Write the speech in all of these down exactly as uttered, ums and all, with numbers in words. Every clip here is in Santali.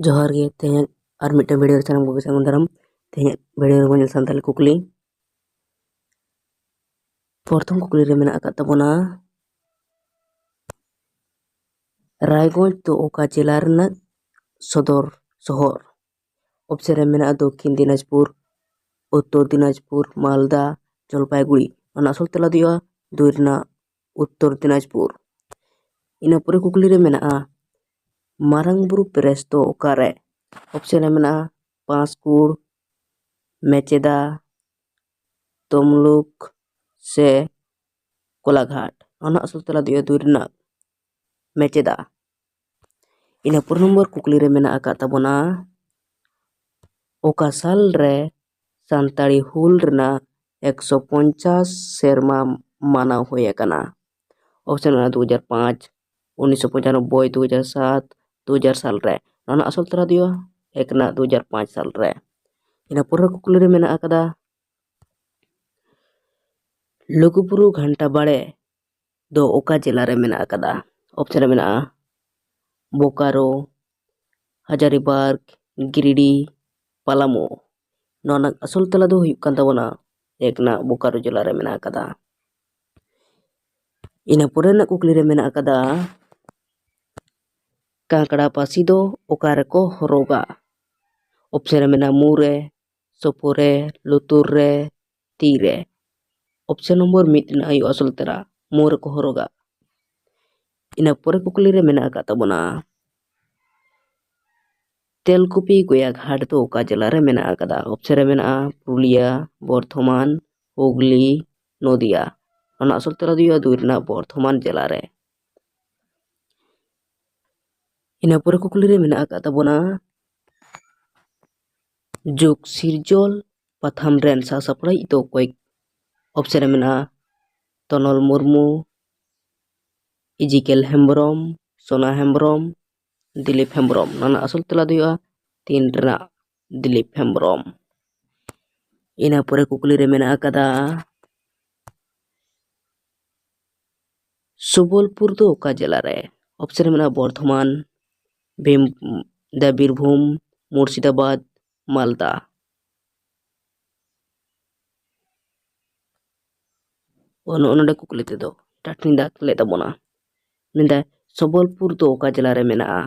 ᱡᱚᱦᱟᱨ ᱜᱮ᱾ ᱛᱮᱦᱮᱧ ᱟᱨ ᱢᱤᱫᱴᱟᱝ ᱵᱷᱤᱰᱤᱭᱳ ᱨᱮ ᱥᱟᱱᱟᱢ ᱠᱚᱜᱮ ᱥᱟᱹᱜᱩᱱ ᱫᱟᱨᱟᱢ᱾ ᱛᱮᱦᱮᱧᱟᱜ ᱵᱷᱤᱰᱤᱭᱳ ᱨᱮᱵᱚᱱ ᱧᱮᱞ ᱥᱟᱱᱛᱟᱲᱤ ᱠᱩᱠᱞᱤ᱾ ᱯᱨᱚᱛᱷᱚᱢ ᱠᱩᱠᱞᱤ ᱨᱮ ᱢᱮᱱᱟᱜ ᱟᱠᱟᱫ ᱛᱟᱵᱚᱱᱟ, ᱨᱟᱭᱜᱚᱸᱡᱽ ᱫᱚ ᱚᱠᱟ ᱡᱮᱞᱟ ᱨᱮᱱᱟᱜ ᱥᱚᱫᱚᱨ ᱥᱚᱦᱚᱨ? ᱚᱯᱥᱮᱱ ᱨᱮ ᱢᱮᱱᱟᱜᱼᱟ ᱫᱚᱠᱠᱷᱤᱱ ᱫᱤᱱᱟᱡᱽᱯᱩᱨ, ᱩᱛᱛᱚᱨ ᱫᱤᱱᱟᱡᱽᱯᱩᱨ, ᱢᱟᱞᱫᱟ, ᱡᱚᱞᱯᱟᱭᱜᱩᱲᱤ᱾ ᱚᱱᱟ ᱟᱥᱚᱞ ᱛᱮᱞᱟ ᱫᱚ ᱦᱩᱭᱩᱜᱼᱟ ᱫᱩᱭ ᱨᱮᱱᱟᱜ ᱩᱛᱛᱚᱨ ᱫᱤᱱᱟᱡᱽᱯᱩᱨ᱾ ᱤᱱᱟᱹ ᱯᱚᱨᱮ ᱠᱩᱠᱞᱤ ᱨᱮ ᱢᱮᱱᱟᱜᱼᱟ, ᱢᱟᱨᱟᱝ ᱵᱩᱨᱩ ᱯᱮᱨᱮᱥ ᱫᱚ ᱚᱠᱟᱨᱮ? ᱚᱯᱥᱮᱱ ᱨᱮ ᱢᱮᱱᱟᱜᱼᱟ ᱯᱟᱸᱥᱠᱩᱲ, ᱢᱮᱪᱮᱫᱟ, ᱛᱚᱢᱞᱩᱠ ᱥᱮ ᱠᱚᱞᱟᱜᱷᱟᱴ᱾ ᱚᱱᱟ ᱟᱥᱚᱞ ᱛᱮᱞᱟ ᱫᱚ ᱦᱩᱭᱩᱜᱼᱟ ᱫᱩᱭ ᱨᱮᱱᱟᱜ ᱢᱮᱪᱮᱫᱟ᱾ ᱤᱱᱟᱹ ᱯᱚᱨᱮ ᱱᱚᱢᱵᱚᱨ ᱠᱩᱠᱞᱤ ᱨᱮ ᱢᱮᱱᱟᱜ ᱟᱠᱟᱫ ᱛᱟᱵᱚᱱᱟ, ᱚᱠᱟ ᱥᱟᱞ ᱨᱮ ᱥᱟᱱᱛᱟᱲᱤ ᱦᱩᱞ ᱨᱮᱱᱟᱜ ᱮᱠᱥᱚ ᱯᱚᱧᱪᱟᱥ ᱥᱮᱨᱢᱟ ᱢᱟᱱᱟᱣ ᱦᱩᱭ ᱟᱠᱟᱱᱟ? ᱚᱯᱥᱮᱱ ᱢᱮᱱᱟᱜᱼᱟ ᱫᱩ ᱦᱟᱡᱟᱨ ᱯᱟᱸᱪ, ᱩᱱᱤᱥᱥᱚ ᱯᱚᱸᱪᱟᱱᱚᱵᱵᱳᱭ, ᱫᱩ ᱦᱟᱡᱟᱨ ᱥᱟᱛ, ᱫᱩ ᱦᱟᱡᱟᱨ ᱥᱟᱞ ᱨᱮ᱾ ᱱᱚᱣᱟ ᱨᱮᱱᱟᱜ ᱟᱥᱚᱞ ᱛᱮᱞᱟ ᱫᱚ ᱦᱩᱭᱩᱜᱼᱟ ᱮᱠ ᱨᱮᱱᱟᱜ ᱫᱩ ᱦᱟᱡᱟᱨ ᱯᱟᱸᱪ ᱥᱟᱞ ᱨᱮ᱾ ᱤᱱᱟᱹ ᱯᱚᱨᱮ ᱠᱩᱠᱞᱤ ᱨᱮ ᱢᱮᱱᱟᱜ ᱟᱠᱟᱫᱟ, ᱞᱩᱜᱩᱵᱩᱨᱩ ᱜᱷᱟᱱᱴᱟ ᱵᱟᱲᱮ ᱫᱚ ᱚᱠᱟ ᱡᱮᱞᱟ ᱨᱮ ᱢᱮᱱᱟᱜ ᱟᱠᱟᱫᱟ? ᱚᱯᱥᱮᱱ ᱨᱮ ᱢᱮᱱᱟᱜᱼᱟ ᱵᱳᱠᱟᱨᱳ, ᱦᱟᱡᱟᱨᱤᱵᱟᱜᱽ, ᱜᱤᱨᱤᱰᱤ, ᱯᱟᱞᱟᱢᱳ᱾ ᱱᱚᱣᱟ ᱨᱮᱱᱟᱜ ᱟᱥᱚᱞ ᱛᱮᱞᱟ ᱫᱚ ᱦᱩᱭᱩᱜ ᱠᱟᱱ ᱛᱟᱵᱚᱱᱟ ᱮᱠ ᱨᱮᱱᱟᱜ ᱵᱳᱠᱟᱨᱳ ᱡᱮᱞᱟ ᱨᱮ ᱢᱮᱱᱟᱜ ᱟᱠᱟᱫᱟ᱾ ᱤᱱᱟᱹ ᱯᱚᱨᱮ ᱨᱮᱱᱟᱜ ᱠᱩᱠᱞᱤ ᱨᱮ ᱢᱮᱱᱟᱜ ᱟᱠᱟᱫᱟ, ᱠᱟᱸᱠᱲᱟ ᱯᱟᱹᱥᱤ ᱫᱚ ᱚᱠᱟ ᱨᱮᱠᱚ ᱦᱚᱨᱚᱜᱟ? ᱚᱯᱥᱮᱱ ᱨᱮ ᱢᱮᱱᱟᱜᱼᱟ ᱢᱩ ᱨᱮ, ᱥᱚᱯᱚ ᱨᱮ, ᱞᱩᱛᱩᱨ ᱨᱮ, ᱛᱤ ᱨᱮ᱾ ᱚᱯᱥᱮᱱ ᱱᱚᱢᱵᱚᱨ ᱢᱤᱫ ᱨᱮᱱᱟᱜ ᱦᱩᱭᱩᱜᱼᱟ ᱟᱥᱚᱞ ᱛᱮᱞᱟ, ᱢᱩ ᱨᱮᱠᱚ ᱦᱚᱨᱚᱜᱟ᱾ ᱤᱱᱟᱹ ᱯᱚᱨᱮ ᱠᱩᱠᱞᱤ ᱨᱮ ᱢᱮᱱᱟᱜ ᱟᱠᱟᱫ ᱛᱟᱵᱚᱱᱟ, ᱛᱮᱞᱠᱩᱯᱤ ᱜᱚᱭᱟ ᱜᱷᱟᱴ ᱫᱚ ᱚᱠᱟ ᱡᱮᱞᱟ ᱨᱮ ᱢᱮᱱᱟᱜ ᱟᱠᱟᱫᱟ? ᱚᱯᱥᱮᱱ ᱨᱮ ᱢᱮᱱᱟᱜᱼᱟ ᱯᱩᱨᱩᱞᱤᱭᱟ, ᱵᱚᱨᱫᱷᱚᱢᱟᱱ, ᱦᱩᱜᱽᱞᱤ, ᱱᱚᱫᱤᱭᱟ᱾ ᱚᱱᱟ ᱟᱥᱚᱞ ᱛᱮᱞᱟ ᱫᱚ ᱦᱩᱭᱩᱜᱼᱟ ᱫᱩᱭ ᱨᱮᱱᱟᱜ ᱵᱚᱨᱫᱷᱚᱢᱟᱱ ᱡᱮᱞᱟ ᱨᱮ᱾ ᱤᱱᱟᱹ ᱯᱚᱨᱮ ᱠᱩᱠᱞᱤ ᱨᱮ ᱢᱮᱱᱟᱜ ᱟᱠᱟᱫ ᱛᱟᱵᱚᱱᱟ, ᱡᱩᱜᱽ ᱥᱤᱨᱡᱚᱱ ᱯᱟᱛᱷᱟᱢ ᱨᱮᱱ ᱥᱟᱥᱟᱯᱲᱟᱣᱤᱡ ᱫᱚ ᱚᱠᱚᱭ? ᱚᱯᱥᱮᱱ ᱨᱮ ᱢᱮᱱᱟᱜᱼᱟ ᱛᱚᱱᱚᱞ ᱢᱩᱨᱢᱩ, ᱤᱡᱤᱠᱮᱞ ᱦᱮᱢᱵᱨᱚᱢ, ᱥᱳᱱᱟ ᱦᱮᱢᱵᱨᱚᱢ, ᱫᱤᱞᱤᱯ ᱦᱮᱢᱵᱨᱚᱢ᱾ ᱱᱚᱣᱟ ᱨᱮᱱᱟᱜ ᱟᱥᱚᱞ ᱛᱮᱞᱟ ᱫᱚ ᱦᱩᱭᱩᱜᱼᱟ ᱛᱤᱱ ᱨᱮᱱᱟᱜ ᱫᱤᱞᱤᱯ ᱦᱮᱢᱵᱨᱚᱢ᱾ ᱤᱱᱟᱹ ᱯᱚᱨᱮ ᱠᱩᱠᱞᱤ ᱨᱮ ᱢᱮᱱᱟᱜ ᱟᱠᱟᱫᱟ, ᱥᱩᱵᱚᱞᱯᱩᱨ ᱫᱚ ᱚᱠᱟ ᱡᱮᱞᱟ ᱨᱮ? ᱚᱯᱥᱮᱱ ᱨᱮ ᱢᱮᱱᱟᱜᱼᱟ ᱵᱚᱨᱫᱷᱚᱢᱟᱱ, ᱵᱷᱤᱢ, ᱫᱟ ᱵᱤᱨᱵᱷᱩᱢ, ᱢᱩᱨᱥᱤᱫᱟᱵᱟᱫᱽ, ᱢᱟᱞᱫᱟ᱾ ᱱᱚᱜᱼᱚ ᱱᱚᱰᱮ ᱠᱩᱠᱞᱤ ᱛᱮᱫᱚ ᱴᱟᱴᱱᱤ ᱫᱟᱜ ᱞᱮᱫ ᱛᱟᱵᱚᱱᱟ᱾ ᱢᱮᱱᱫᱟᱭ, ᱥᱚᱵᱚᱞᱯᱩᱨ ᱫᱚ ᱚᱠᱟ ᱡᱮᱞᱟ ᱨᱮ ᱢᱮᱱᱟᱜᱼᱟ?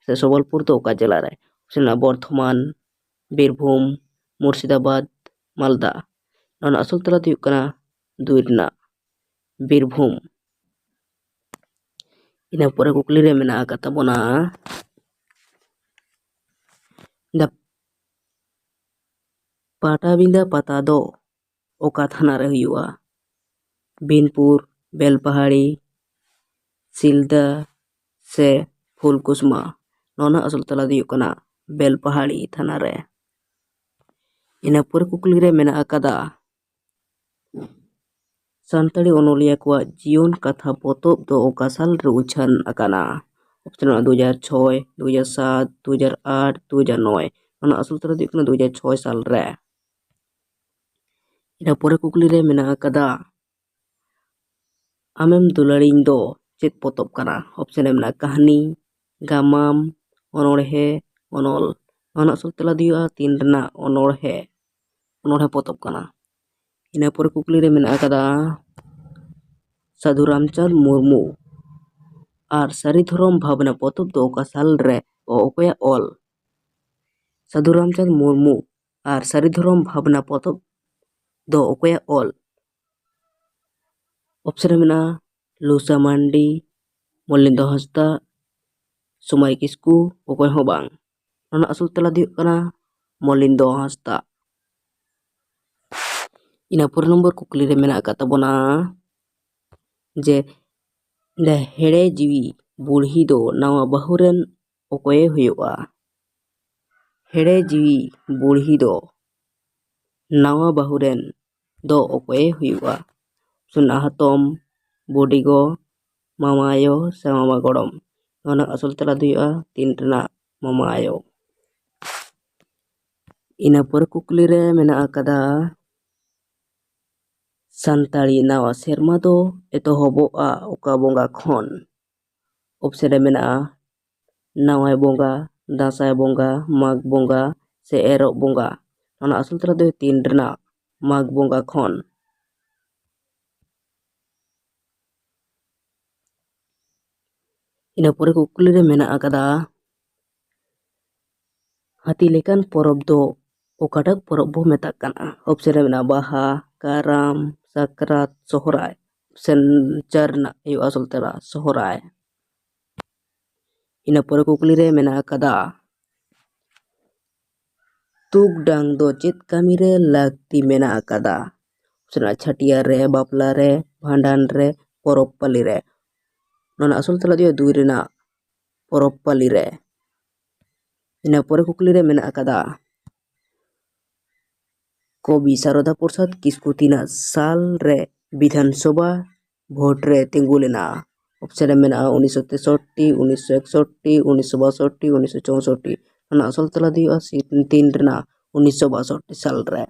ᱥᱮ ᱥᱚᱵᱚᱞᱯᱩᱨ ᱫᱚ ᱚᱠᱟ ᱡᱮᱞᱟ ᱨᱮ? ᱚᱯᱥᱮᱱ ᱢᱮᱱᱟᱜᱼᱟ ᱵᱚᱨᱫᱷᱚᱢᱟᱱ, ᱵᱤᱨᱵᱷᱩᱢ, ᱢᱩᱨᱥᱤᱫᱟᱵᱟᱫᱽ, ᱢᱟᱞᱫᱟ᱾ ᱱᱚᱣᱟ ᱨᱮᱱᱟᱜ ᱟᱥᱚᱞ ᱛᱮᱞᱟ ᱫᱚ ᱦᱩᱭᱩᱜ ᱠᱟᱱᱟ ᱫᱩᱭ ᱨᱮᱱᱟᱜ ᱵᱤᱨᱵᱷᱩᱢ᱾ ᱤᱱᱟᱹ ᱯᱚᱨᱮ ᱠᱩᱠᱞᱤ ᱨᱮ ᱢᱮᱱᱟᱜ ᱟᱠᱟᱫ ᱛᱟᱵᱚᱱᱟ, ᱫᱟ ᱯᱟᱴᱟᱵᱤᱸᱫᱟᱹ ᱯᱟᱛᱟ ᱫᱚ ᱚᱠᱟ ᱛᱷᱟᱱᱟ ᱨᱮ ᱦᱩᱭᱩᱜᱼᱟ? ᱵᱤᱱᱯᱩᱨ, ᱵᱮᱞᱯᱟᱦᱟᱲᱤ, ᱥᱤᱞᱫᱟᱹ ᱥᱮ ᱯᱷᱩᱞᱠᱩᱥᱢᱟ? ᱱᱚᱣᱟ ᱨᱮᱱᱟᱜ ᱟᱥᱚᱞ ᱛᱮᱞᱟ ᱫᱚ ᱦᱩᱭᱩᱜ ᱠᱟᱱᱟ ᱵᱮᱞᱯᱟᱦᱟᱲᱤ ᱛᱷᱟᱱᱟ ᱨᱮ᱾ ᱤᱱᱟᱹ ᱯᱚᱨᱮ ᱠᱩᱠᱞᱤ ᱨᱮ ᱢᱮᱱᱟᱜ ᱟᱠᱟᱫᱟ, ᱥᱟᱱᱛᱟᱲᱤ ᱚᱱᱚᱞᱤᱭᱟᱹ ᱠᱚᱣᱟᱜ ᱡᱤᱭᱚᱱ ᱠᱟᱛᱷᱟ ᱯᱚᱛᱚᱵ ᱫᱚ ᱚᱠᱟ ᱥᱟᱞ ᱨᱮ ᱩᱪᱷᱟᱹᱱ ᱟᱠᱟᱱᱟ? ᱚᱯᱥᱮᱱ ᱢᱮᱱᱟᱜᱼᱟ ᱫᱩ ᱦᱟᱡᱟᱨ ᱪᱷᱚᱭ, ᱫᱩ ᱦᱟᱡᱟᱨ ᱥᱟᱛ, ᱫᱩ ᱦᱟᱡᱟᱨ ᱟᱴ, ᱫᱩ ᱦᱟᱡᱟᱨ ᱱᱚᱭ᱾ ᱚᱱᱟ ᱟᱥᱚᱞ ᱛᱮᱞᱟ ᱫᱚ ᱦᱩᱭᱩᱜ ᱠᱟᱱᱟ ᱫᱩ ᱦᱟᱡᱟᱨ ᱪᱷᱚᱭ ᱥᱟᱞ ᱨᱮ᱾ ᱤᱱᱟᱹ ᱯᱚᱨᱮ ᱠᱩᱠᱞᱤ ᱨᱮ ᱢᱮᱱᱟᱜ ᱟᱠᱟᱫᱟ, ᱟᱢᱮᱢ ᱫᱩᱞᱟᱹᱲᱤᱧ ᱫᱚ ᱪᱮᱫ ᱯᱚᱛᱚᱵ ᱠᱟᱱᱟ? ᱚᱯᱥᱮᱱ ᱨᱮ ᱢᱮᱱᱟᱜᱼᱟ ᱠᱟᱹᱦᱱᱤ, ᱜᱟᱢᱟᱢ, ᱚᱱᱚᱬᱦᱮ, ᱚᱱᱚᱞ᱾ ᱱᱚᱣᱟ ᱨᱮᱱᱟᱜ ᱟᱥᱚᱞ ᱛᱮᱞᱟ ᱫᱚ ᱦᱩᱭᱩᱜᱼᱟ ᱛᱤᱱ ᱨᱮᱱᱟᱜ ᱚᱱᱚᱬᱦᱮ, ᱚᱱᱚᱬᱦᱮ ᱯᱚᱛᱚᱵ ᱠᱟᱱᱟ᱾ ᱤᱱᱟᱹ ᱯᱚᱨᱮ ᱠᱩᱠᱞᱤ ᱨᱮ ᱢᱮᱱᱟᱜ ᱟᱠᱟᱫᱟ, ᱥᱟᱹᱫᱷᱩ ᱨᱟᱢᱪᱟᱸᱫᱽ ᱢᱩᱨᱢᱩ ᱟᱨ ᱥᱟᱹᱨᱤ ᱫᱷᱚᱨᱚᱢ ᱵᱷᱟᱵᱽᱱᱟ ᱯᱚᱛᱚᱵ ᱫᱚ ᱚᱠᱟ ᱥᱟᱞ ᱨᱮ ᱚᱠᱚᱭᱟᱜ ᱚᱞ? ᱥᱟᱹᱫᱷᱩ ᱨᱟᱢᱪᱟᱸᱫᱽ ᱢᱩᱨᱢᱩ ᱟᱨ ᱥᱟᱹᱨᱤ ᱫᱷᱚᱨᱚᱢ ᱵᱷᱟᱵᱽᱱᱟ ᱯᱚᱛᱚᱵ ᱫᱚ ᱚᱠᱚᱭᱟᱜ ᱚᱞ? ᱚᱯᱥᱮᱱ ᱨᱮ ᱢᱮᱱᱟᱜᱼᱟ ᱞᱩᱥᱟ ᱢᱟᱱᱰᱤ, ᱢᱚᱞᱤᱱᱫᱚ ᱦᱟᱸᱥᱫᱟ, ᱥᱚᱢᱟᱭ ᱠᱤᱥᱠᱩ, ᱚᱠᱚᱭ ᱦᱚᱸ ᱵᱟᱝ᱾ ᱚᱱᱟ ᱨᱮᱱᱟᱜ ᱟᱥᱚᱞ ᱛᱮᱞᱟ ᱫᱚ ᱦᱩᱭᱩᱜ ᱠᱟᱱᱟ ᱢᱚᱞᱤᱱᱫᱚ ᱦᱟᱸᱥᱫᱟ᱾ ᱤᱱᱟᱹ ᱯᱚᱨᱮ ᱱᱚᱢᱵᱚᱨ ᱠᱩᱠᱞᱤ ᱨᱮ ᱢᱮᱱᱟᱜ ᱟᱠᱟᱫ ᱛᱟᱵᱚᱱᱟ ᱡᱮ, ᱫᱟ ᱦᱮᱲᱮ ᱡᱤᱣᱤ ᱵᱩᱲᱦᱤ ᱫᱚ ᱱᱟᱣᱟ ᱵᱟᱹᱦᱩ ᱨᱮᱱ ᱚᱠᱚᱭᱮ ᱦᱩᱭᱩᱜᱼᱟ? ᱦᱮᱲᱮ ᱡᱤᱣᱤ ᱵᱩᱲᱦᱤ ᱫᱚ ᱱᱟᱣᱟ ᱵᱟᱹᱦᱩ ᱨᱮᱱ ᱫᱚ ᱚᱠᱚᱭᱮ ᱦᱩᱭᱩᱜᱼᱟ? ᱥᱩᱱᱟ ᱦᱟᱛᱚᱢ, ᱵᱩᱰᱤᱜᱚ, ᱢᱟᱢᱟ ᱟᱭᱳ ᱥᱮ ᱢᱟᱢᱟ ᱜᱚᱲᱚᱢ? ᱱᱚᱣᱟ ᱨᱮᱱᱟᱜ ᱟᱥᱚᱞ ᱛᱮᱞᱟ ᱫᱚ ᱦᱩᱭᱩᱜᱼᱟ ᱛᱤᱱ ᱨᱮᱱᱟᱜ ᱢᱟᱢᱟ ᱟᱭᱳ᱾ ᱤᱱᱟᱹ ᱯᱚᱨᱮ ᱠᱩᱠᱞᱤ ᱨᱮ ᱢᱮᱱᱟᱜ ᱟᱠᱟᱫᱟ, ᱥᱟᱱᱛᱟᱲᱤ ᱱᱟᱣᱟ ᱥᱮᱨᱢᱟ ᱫᱚ ᱮᱛᱚᱦᱚᱵᱚᱜᱼᱟ ᱚᱠᱟ ᱵᱚᱸᱜᱟ ᱠᱷᱚᱱ? ᱚᱯᱥᱮᱱ ᱨᱮ ᱢᱮᱱᱟᱜᱼᱟ ᱱᱟᱣᱟᱭ ᱵᱚᱸᱜᱟ, ᱫᱟᱸᱥᱟᱭ ᱵᱚᱸᱜᱟ, ᱢᱟᱜᱽ ᱵᱚᱸᱜᱟ ᱥᱮ ᱮᱨᱚᱜ ᱵᱚᱸᱜᱟ? ᱱᱚᱣᱟ ᱨᱮᱱᱟᱜ ᱟᱥᱚᱞ ᱛᱮᱞᱟ ᱫᱚ ᱛᱤᱱ ᱨᱮᱱᱟᱜ ᱢᱟᱜᱽ ᱵᱚᱸᱜᱟ ᱠᱷᱚᱱ᱾ ᱤᱱᱟᱹ ᱯᱚᱨᱮ ᱠᱩᱠᱞᱤ ᱨᱮ ᱢᱮᱱᱟᱜ ᱟᱠᱟᱫᱟ, ᱦᱟᱹᱛᱤ ᱞᱮᱠᱟᱱ ᱯᱚᱨᱚᱵᱽ ᱫᱚ ᱚᱠᱟᱴᱟᱜ ᱯᱚᱨᱚᱵᱽ ᱵᱚ ᱢᱮᱛᱟᱜ ᱠᱟᱱᱟ? ᱚᱯᱥᱮᱱ ᱨᱮ ᱢᱮᱱᱟᱜᱼᱟ ᱵᱟᱦᱟ, ᱠᱟᱨᱟᱢ, ᱥᱟᱠᱨᱟᱛ, ᱥᱚᱦᱨᱟᱭ᱾ ᱚᱯᱥᱮᱱ ᱪᱟᱨ ᱨᱮᱱᱟᱜ ᱦᱩᱭᱩᱜᱼᱟ ᱟᱥᱚᱞ ᱛᱮᱞᱟ ᱥᱚᱦᱨᱟᱭ᱾ ᱤᱱᱟᱹ ᱯᱚᱨᱮ ᱠᱩᱠᱞᱤ ᱨᱮ ᱢᱮᱱᱟᱜ ᱟᱠᱟᱫᱟ, ᱛᱩᱠ ᱰᱟᱝ ᱫᱚ ᱪᱮᱫ ᱠᱟᱹᱢᱤ ᱨᱮ ᱞᱟᱹᱠᱛᱤ ᱢᱮᱱᱟᱜ ᱟᱠᱟᱫᱟ? ᱚᱯᱥᱮᱱ ᱨᱮ ᱪᱷᱟᱹᱴᱭᱟᱹᱨ ᱨᱮ, ᱵᱟᱯᱞᱟ ᱨᱮ, ᱵᱷᱟᱸᱰᱟᱱ ᱨᱮ, ᱯᱚᱨᱚᱵᱽ ᱯᱟᱹᱞᱤ ᱨᱮ᱾ ᱱᱚᱣᱟ ᱨᱮᱱᱟᱜ ᱟᱥᱚᱞ ᱛᱮᱞᱟ ᱫᱚ ᱦᱩᱭᱩᱜᱼᱟ ᱫᱩᱭ ᱨᱮᱱᱟᱜ ᱯᱚᱨᱚᱵᱽ ᱯᱟᱹᱞᱤ ᱨᱮ᱾ ᱤᱱᱟᱹ ᱯᱚᱨᱮ ᱠᱩᱠᱞᱤ ᱨᱮ ᱢᱮᱱᱟᱜ ᱟᱠᱟᱫᱟ, ᱠᱚᱵᱤ ᱥᱟᱨᱚᱫᱟ ᱯᱨᱚᱥᱟᱫᱽ ᱠᱤᱥᱠᱩ ᱛᱤᱱᱟᱹᱜ ᱥᱟᱞ ᱨᱮ ᱵᱤᱫᱷᱟᱱ ᱥᱚᱵᱷᱟ ᱵᱷᱳᱴ ᱨᱮ ᱛᱤᱸᱜᱩ ᱞᱮᱱᱟ? ᱚᱯᱥᱮᱱ ᱨᱮ ᱢᱮᱱᱟᱜᱼᱟ ᱩᱱᱤᱥᱥᱚ ᱛᱮᱥᱚᱴᱴᱤ, ᱩᱱᱤᱥᱥᱚ ᱮᱠᱥᱚᱴᱴᱤ, ᱩᱱᱤᱥᱥᱚ ᱵᱟᱥᱚᱴᱴᱤ, ᱩᱱᱤᱥᱥᱚ ᱪᱳᱥᱚᱴᱴᱤ᱾ ᱚᱱᱟ ᱟᱥᱚᱞ ᱛᱮᱞᱟ ᱫᱚ ᱦᱩᱭᱩᱜᱼᱟ ᱥᱤ-, ᱛᱤᱱ ᱨᱮᱱᱟᱜ ᱩᱱᱤᱥᱥᱚ ᱵᱟᱥᱚᱴᱴᱤ ᱥᱟᱞ ᱨᱮ᱾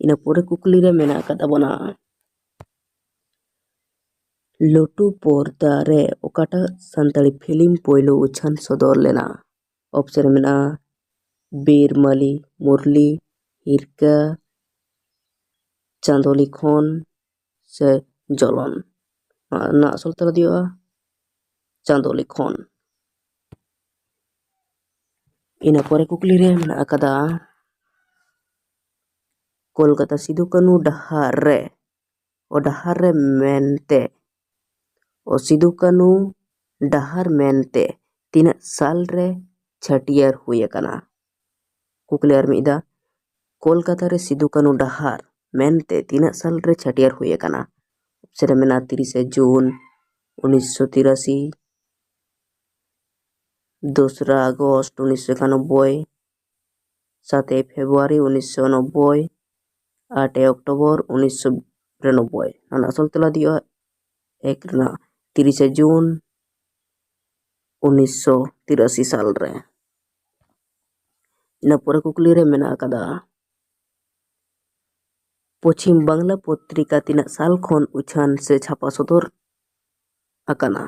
ᱤᱱᱟᱹ ᱯᱚᱨᱮ ᱠᱩᱠᱞᱤ ᱨᱮ ᱢᱮᱱᱟᱜ ᱟᱠᱟᱫ ᱛᱟᱵᱚᱱᱟ, ᱞᱟᱹᱴᱩ ᱯᱚᱨᱫᱟ ᱨᱮ ᱚᱠᱟᱴᱟᱜ ᱥᱟᱱᱛᱟᱲᱤ ᱯᱷᱤᱞᱢ ᱯᱳᱭᱞᱳ ᱩᱪᱷᱟᱹᱱ ᱥᱚᱫᱚᱨ ᱞᱮᱱᱟ? ᱚᱯᱥᱮᱱ ᱨᱮ ᱢᱮᱱᱟᱜᱼᱟ ᱵᱤᱨ ᱢᱟᱹᱞᱤ, ᱢᱩᱨᱞᱤ, ᱦᱤᱨᱠᱟᱹ, ᱪᱟᱸᱫᱳ ᱞᱤᱠᱷᱚᱱ ᱥᱮ ᱡᱚᱞᱚᱱ᱾ ᱱᱚᱣᱟ ᱨᱮᱱᱟᱜ ᱟᱥᱚᱞ ᱛᱮᱞᱟ ᱫᱚ ᱦᱩᱭᱩᱜᱼᱟ ᱪᱟᱸᱫᱳ ᱞᱤᱠᱷᱚᱱ᱾ ᱤᱱᱟᱹ ᱯᱚᱨᱮ ᱠᱩᱠᱞᱤ ᱨᱮ ᱢᱮᱱᱟᱜ ᱟᱠᱟᱫᱟ, ᱠᱳᱞᱠᱟᱛᱟ ᱥᱤᱫᱩ ᱠᱟᱹᱱᱩ ᱰᱟᱦᱟᱨ ᱨᱮ, ᱚ, ᱰᱟᱦᱟᱨ ᱨᱮ ᱢᱮᱱᱛᱮ, ᱚ, ᱥᱤᱫᱩ ᱠᱟᱹᱱᱩ ᱰᱟᱦᱟᱨ ᱢᱮᱱᱛᱮ ᱛᱤᱱᱟᱹᱜ ᱥᱟᱞ ᱨᱮ ᱪᱷᱟᱹᱴᱭᱟᱹᱨ ᱦᱩᱭ ᱟᱠᱟᱱᱟ? ᱠᱩᱠᱞᱤ ᱟᱨ ᱢᱤᱫ ᱫᱷᱟᱣ, ᱠᱳᱞᱠᱟᱛᱟ ᱨᱮ ᱥᱤᱫᱩ ᱠᱟᱹᱱᱩ ᱰᱟᱦᱟᱨ ᱢᱮᱱᱛᱮ ᱛᱤᱱᱟᱹᱜ ᱥᱟᱞ ᱨᱮ ᱪᱷᱟᱹᱴᱭᱟᱹᱨ ᱦᱩᱭ ᱟᱠᱟᱱᱟ? ᱚᱯᱥᱮᱱ ᱨᱮ ᱢᱮᱱᱟᱜᱼᱟ ᱛᱤᱨᱤᱥᱮ ᱡᱩᱱ ᱩᱱᱤᱥᱥᱚ ᱛᱤᱨᱟᱥᱤ, ᱫᱚᱥᱨᱟ ᱟᱜᱚᱥᱴ ᱩᱱᱤᱥᱥᱚ ᱮᱠᱟᱱᱚᱵᱵᱳᱭ, ᱥᱟᱛᱮᱭ ᱯᱷᱮᱵᱽᱨᱩᱣᱟᱨᱤ ᱩᱱᱤᱥᱥᱚ ᱱᱚᱵᱵᱳᱭ, ᱟᱴᱮᱭ ᱚᱠᱴᱳᱵᱚᱨ ᱩᱱᱤᱥᱥᱚ ᱵᱤᱨᱟᱱᱚᱵᱵᱳᱭ᱾ ᱚᱱᱟ ᱟᱥᱚᱞ ᱛᱮᱞᱟ ᱫᱚ ᱦᱩᱭᱩᱜᱼᱟ ᱮᱠ ᱨᱮᱱᱟᱜ ᱛᱤᱨᱤᱥᱮ ᱡᱩᱱ ᱩᱱᱤᱥᱥᱚ ᱛᱤᱨᱟᱥᱤ ᱥᱟᱞ ᱨᱮ᱾ ᱤᱱᱟᱹ ᱯᱚᱨᱮ ᱠᱩᱠᱞᱤ ᱨᱮ ᱢᱮᱱᱟᱜ ᱟᱠᱟᱫᱟ, ᱯᱚᱪᱷᱤᱢ ᱵᱟᱝᱞᱟ ᱯᱚᱛᱨᱤᱠᱟ ᱛᱤᱱᱟᱹᱜ ᱥᱟᱞ ᱠᱷᱚᱱ ᱩᱪᱷᱟᱹᱱ ᱥᱮ ᱪᱷᱟᱯᱟ ᱥᱚᱫᱚᱨ ᱟᱠᱟᱱᱟ?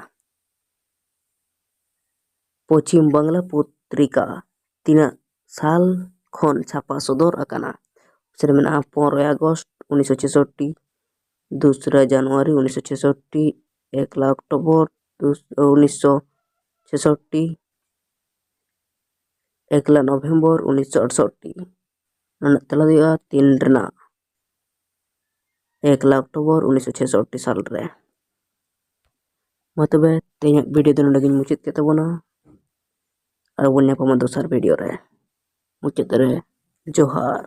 ᱯᱚᱪᱷᱤᱢ ᱵᱟᱝᱞᱟ ᱯᱚᱛᱨᱤᱠᱟ ᱛᱤᱱᱟᱹᱜ ᱥᱟᱞ ᱠᱷᱚᱱ ᱪᱷᱟᱯᱟ ᱥᱚᱫᱚᱨ ᱟᱠᱟᱱᱟ? ᱚᱯᱥᱮᱱ ᱨᱮ ᱢᱮᱱᱟᱜᱼᱟ ᱯᱚᱱᱨᱚᱭ ᱟᱜᱚᱥᱴ ᱩᱱᱤᱥᱥᱚ ᱪᱷᱮᱥᱚᱴᱴᱤ, ᱫᱩᱥᱨᱟ ᱡᱟᱱᱩᱣᱟᱨᱤ ᱩᱱᱤᱥᱥᱚ ᱪᱷᱮᱥᱚᱴᱴᱤ, ᱮᱠᱞᱟ ᱚᱠᱴᱳᱵᱚᱨ ᱩᱱᱤᱥᱥᱚ ᱪᱷᱮᱥᱚᱴᱴᱤ, ᱮᱠᱞᱟ ᱱᱚᱵᱷᱮᱢᱵᱚᱨ ᱩᱱᱤᱥᱥᱚ ᱟᱴᱥᱚᱴᱴᱤ᱾ ᱚᱱᱟ ᱨᱮᱱᱟᱜ ᱛᱮᱞᱟ ᱫᱚ ᱦᱩᱭᱩᱜᱼᱟ ᱛᱤᱱ ᱨᱮᱱᱟᱜ ᱮᱠᱞᱟ ᱚᱠᱴᱳᱵᱚᱨ ᱩᱱᱤᱥᱥᱚ ᱪᱷᱮᱥᱚᱴᱴᱤ ᱥᱟᱞ ᱨᱮ᱾ ᱢᱟ ᱛᱚᱵᱮ ᱛᱮᱦᱮᱧᱟᱜ ᱵᱷᱤᱰᱤᱭᱳ ᱫᱚ ᱱᱚᱰᱮ ᱜᱤᱧ ᱢᱩᱪᱟᱹᱫ ᱠᱮᱫ ᱛᱟᱵᱚᱱᱟ᱾ ᱟᱨ ᱵᱚᱱ ᱧᱟᱯᱟᱢᱟ ᱫᱚᱥᱟᱨ ᱵᱷᱤᱰᱤᱭᱳ ᱨᱮ᱾ ᱢᱩᱪᱟᱹᱫ ᱨᱮ ᱡᱚᱦᱟᱨ᱾